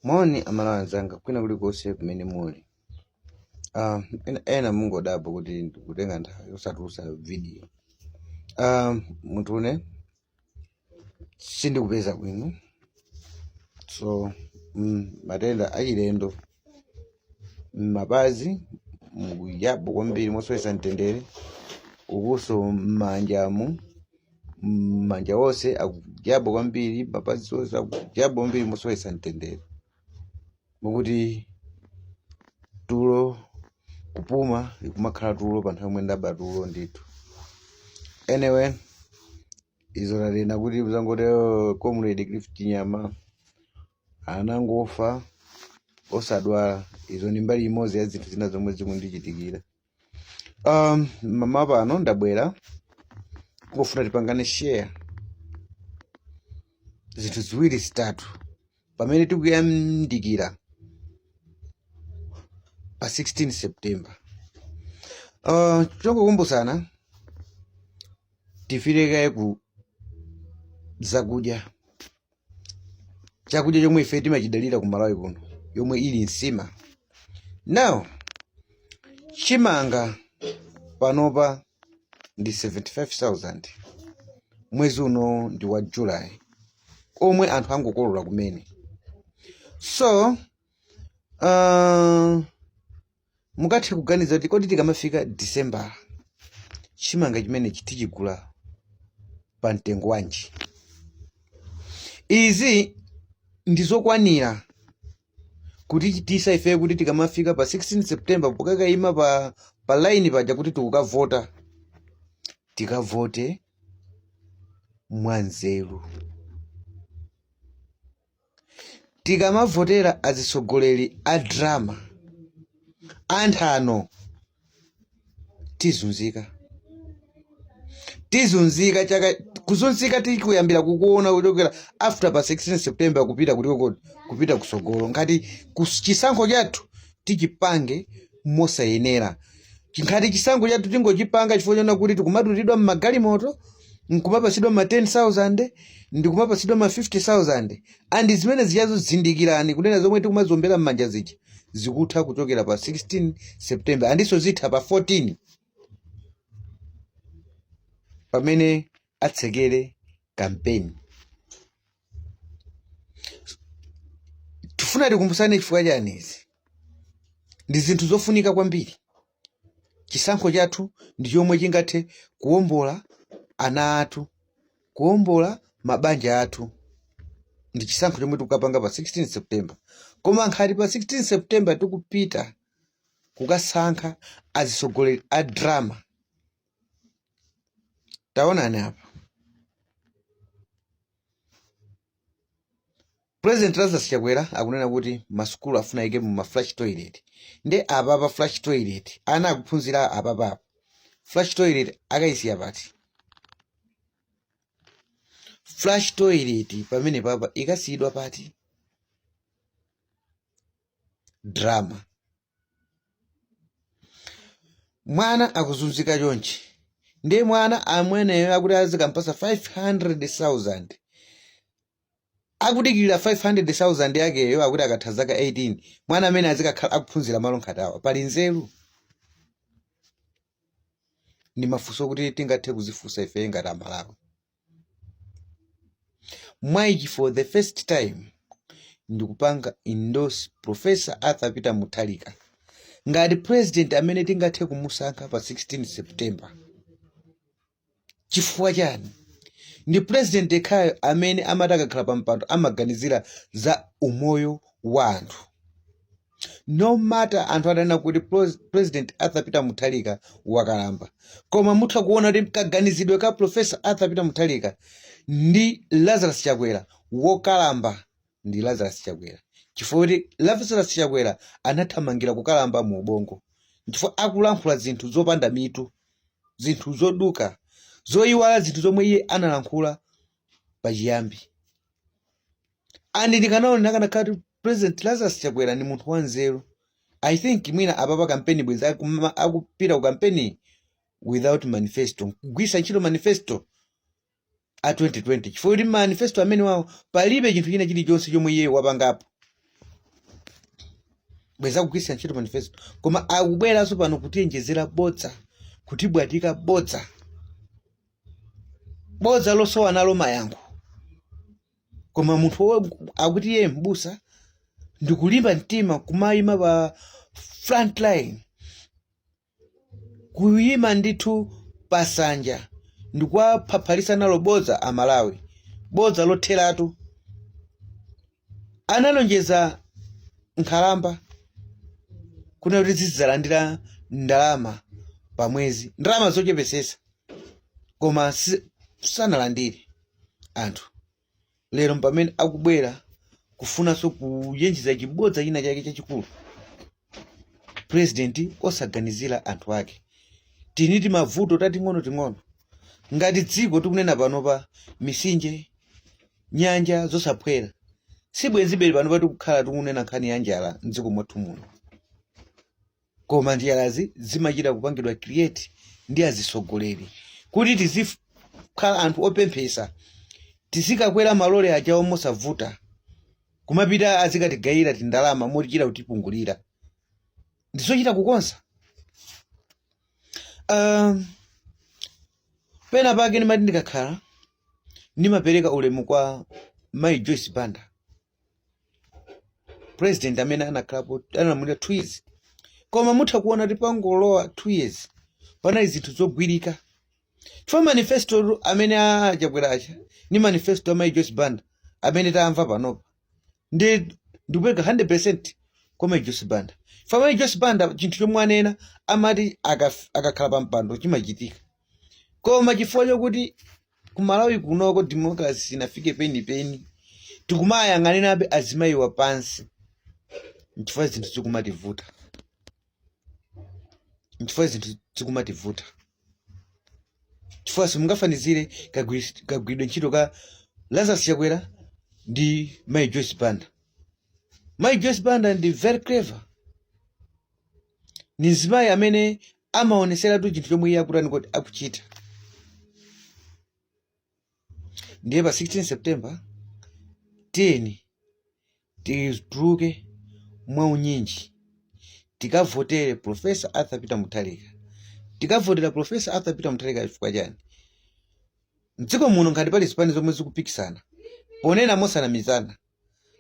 Moni Amalawi anzanga kwina kulikonse kumene muli. Ena mungodabwa kuti ndikutenga nthawi yosatulutsa video. Munthune sindikupeza bwino, so matenda achilendo m'mapazi mukuyabwa kwambiri mosowetsa mtendere, ukunso m'manjamu, manja onse akuyabwa kwambiri, mapazi onse akuyabwa kwambiri mosowetsa mtendere, mokuti tulo kupuma ikumakhala tulo pa nthawi yomwe ndaba tulo ndithu. Anyway, izo tanena kuti muzangoti, "Oh, Comrade Cliff Chinyama anangofa osadwala." Izo ndi mbali imodzi ya zinthu zina zomwe zikundichitikira. Mmawa pano ndabwera kungofuna tipangane share zinthu ziwiri zitatu pamene tikuyandikira pa 16 September. Chongokumbutsana, tifike kaye ku zakudya, chakudya chomwe ife timachidalira ku Malawi kuno, yomwe ili nsima. Now chimanga panopa ndi 75,000, mwezi uno ndi wa July omwe anthu angokolola kumene. So mungathe kuganiza kuti kodi tikamafika December chimanga chimenechi tichigula pa mtengo wanji? Izi ndi zokwanira kutichitisa ife kuti tikamafika pa 16 September pokakayima pa line paja kuti tikukavota, tikavote mwanzeru. Tikamavotera azitsogoleri a drama, anthano, tizunzika, tizunzika chaka kuzunzika tikuyambira kukuona kuchokera after pa 16 September kupita kuti kupita kusogolo, ngati chisankho chathu tichipange mosayenera, ngati chisankho chathu tingochipanga chifukwa chona kuti tikumatutidwa mmagalimoto nkumapatsidwa ma 10,000 ndikumapatsidwa ma 50,000, and zimene zijazo, zindikirani kunena zomwe tikumaziombera m'manja zija zikutha kuchokera pa 16 September, andinso zitha pa 14 pamene atsekere kampeni. Tifuna tikumbusane chifukwa chani izi ndi zinthu zofunika kwambiri. Chisankho chathu ndi chomwe chingathe kuwombola ana athu, kuwombola mabanja athu, ndi chisankho chomwe tikukapanga pa 16 September. Koma nkhati pa 16 September tikupita kukasankha azitsogoleri a drama, taonani apa, President Lazarus Chakwera akunena kuti masukulu afuna ayike mu ma flush toilet. Nde apapa flush toilet, ana akuphunzira apapa, flush toilet akayisiya pati? Flush toilet pamene papa ikasiyidwa pati? Drama. Mwana akuzunzika chonchi, ndiye mwana amweneyo akuti azikampasa 500,000, akudikirira 500,000 yakeyo, akuti akatha zaka 18 mwana amene azikakhala akuphunzira malo nkhati awa. Pali nzeru? Ndi mafunso kuti tingathe kuzifunsa ife ngati Amalawi. Mwaichi, for the first time ndikupanga endorse Professor Arthur Peter Mutharika ngati president amene tingathe kumusankha pa 16 September. Chifukwa chani? Ndi president yekhayo amene amati akakhala pa mpando amaganizira za umoyo wa anthu. No matter anthu atanena kuti President Arthur Peter Mutharika wakalamba, koma mutha kuona kuti kaganizidwe ka Professor Arthur Peter Mutharika ndi Lazarus Chakwera, wokalamba ndi Lazarus Chakwera, chifukwa kuti Lazarus Chakwera anathamangira kukalamba mu ubongo, chifukwa akulankhula zinthu zopanda mitu, zinthu zoduka, zoyiwala zinthu zomwe iye analankhula pachiyambi. And ndikanaona akanakhala kuti President Lazarus Chakwera ndi munthu wanzeru, I think mwina apapa kampeni bwezi akupita ku kampeni without manifesto, kugwiritsa ntchito manifesto a 2020, chifukwa kuti manifesto amene wawo palibe chinthu china chilichonse chomwe iye wapangapo. Bweza kugwiritsa ntchito manifesto, koma akubweranso pano kutiyenjezera bodza, kutibwatika bodza, bodza losowa nalo mayankho. Koma munthu akuti iye mbusa ndikulimba mtima kumayima pa front line, kuyima ndithu pasanja ndikuwaphaphalisa nalo bodza Amalawi, bodza lotheratu. Analonjeza nkhalamba kuna kuti zizidzalandira ndalama pa mwezi, ndalama zochepesesa, koma sanalandire anthu. Lero pamene akubwera kufunanso kuyenjeza chibodza china chake chachikulu, president osaganizira anthu ake. Tini timavuto tating'ono-ting'ono ngati dziko tikunena panopa, misinje, nyanja zosaphwera, sibwenzibere panopa tikukhala tikunena nkhani ya njala mdziko mwathu muno. Koma njalazi zimachita kupangidwa create ndi azisogoleri kuti tizikhala anthu opemphesa, tizikakwera malole ajawo mosavuta, kumapita azikatigayira tindalama motichita kutipungulira. Ndizochita kukonza. Pena pake ndimati ndikakhala ndimapereka ulemu kwa Mai Joyce Banda, president amene anakhalapo, analamulira 2 years, koma mutha kuona kuti pangolowa 2 years panali zinthu zogwirika. Chifukwa manifesto amene achakwera acha ni manifesto a Mai Joyce Banda amene tamva panopa, ndi ndikupereka 100% kwa Mai Joyce Banda. Chifukwa Mai Joyce Banda chinthu chomwe anena amati akakhala pa mpando chimachitika. Koma chifukwa chokuti ku Malawi kunoko democracy sinafike penipeni, tikumayang'anirabe azimayiwa pansi, nchifukwa zinthu zikumativuta, nchifukwa zinthu zikumativuta, chifukwa simungafanizire kagwiridwe ntchito ka Lazarus Chakwera ndi Mai Joyce Banda. Mai Joyce Banda ndi very clever, ni mzimayi amene amaoneseratu chinthu chomwe iye akutani kuti akuchita. Ndiye pa 16 September tiyeni tituluke mwaunyinji tikavotere Professor Arthur Peter Mutharika. Tikavotera Professor Arthur Peter Mutharika chifukwa chani? Mdziko muno ngati pali zipani zomwe zikupikisana, ponena mosanamizana,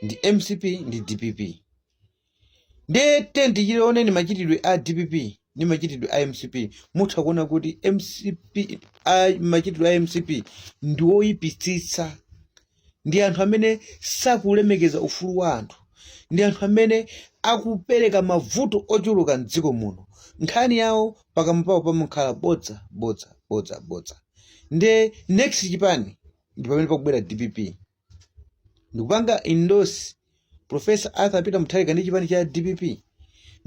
ndi MCP ndi DPP. Ndiye tichioneni machitidwe a DPP ndi machitidwe a MCP, mutha kuona kuti MCP a machitidwe a MCP ndi woyipitsitsa, ndi anthu amene sakulemekeza ufulu wa anthu, ndi anthu amene akupereka mavuto ochuluka mdziko muno. Nkhani yawo pakamwa pawo pamakhala bodza, bodza, bodza, bodza. Ndiye next chipani ndi pamene pakubwera DPP. Ndikupanga endorse Professor Arthur Peter Mutharika ndi chipani cha DPP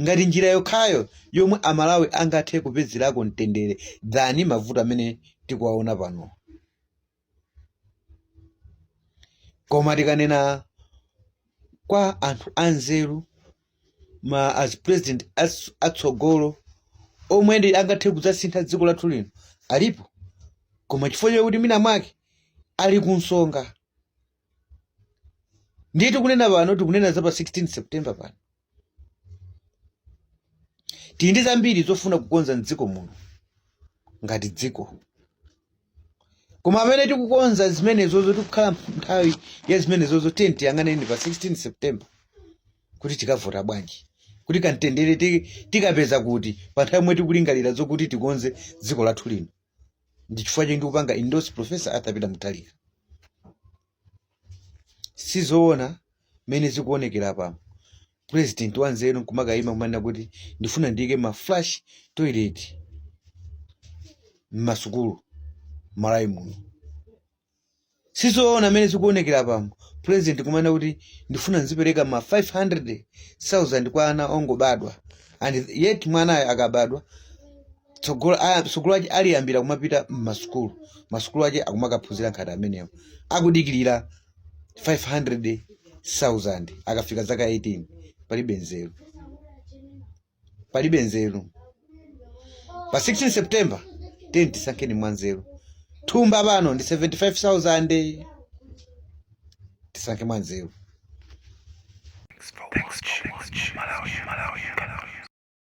ngati njira yokhayo yomwe Amalawi angathe kupezerako mtendere than mavuto amene tikuwaona pano. Koma tikanena kwa anthu anzeru, ma as president atsogolo omwe ndi angathe kudzasintha dziko lathu lino alipo, koma chifukwa chakuti mwina mwake ali kunsonga. Ndiye tikunena pano, tikunena za pa 16 September pano, tili ndi zambiri zofuna kukonza mdziko muno ngati dziko, koma amene tikukonza zimenezozo, tikukhala nthawi ya zimenezozo, tiye tiyang'aneni pa 16 September kuti tikavota bwanji, kuti kamtendere tikapeza kuti pa nthawi yomwe tikulingalira zokuti tikonze dziko lathu lino. Ndi chifukwa chake ndikupanga endorse Professor Arthur Peter Mutharika. Sizoona mmene zikuonekera pano, president wanzeru nkumakayima kumanena kuti ndifuna ndiyike ma flush toilet mmasukulu Malawi muno. Sizoona mmene zikuonekera pano, president kumanena kuti ndifuna nzipereka ma 500,000 kwa ana ongobadwa, and yet mwanayo akabadwa tsogolo ake aliyambira kumapita mmasukulu, masukulu ake akumakaphunzira nkhati amenewo akudikirira 500,000 akafika zaka 18. Palibe nzeru, palibe nzeru. Pa 16 September tiye tisankheni mwanzeru. Thumba pano ndi 75,000. Tisankhe mwanzeru. Thanks for watching.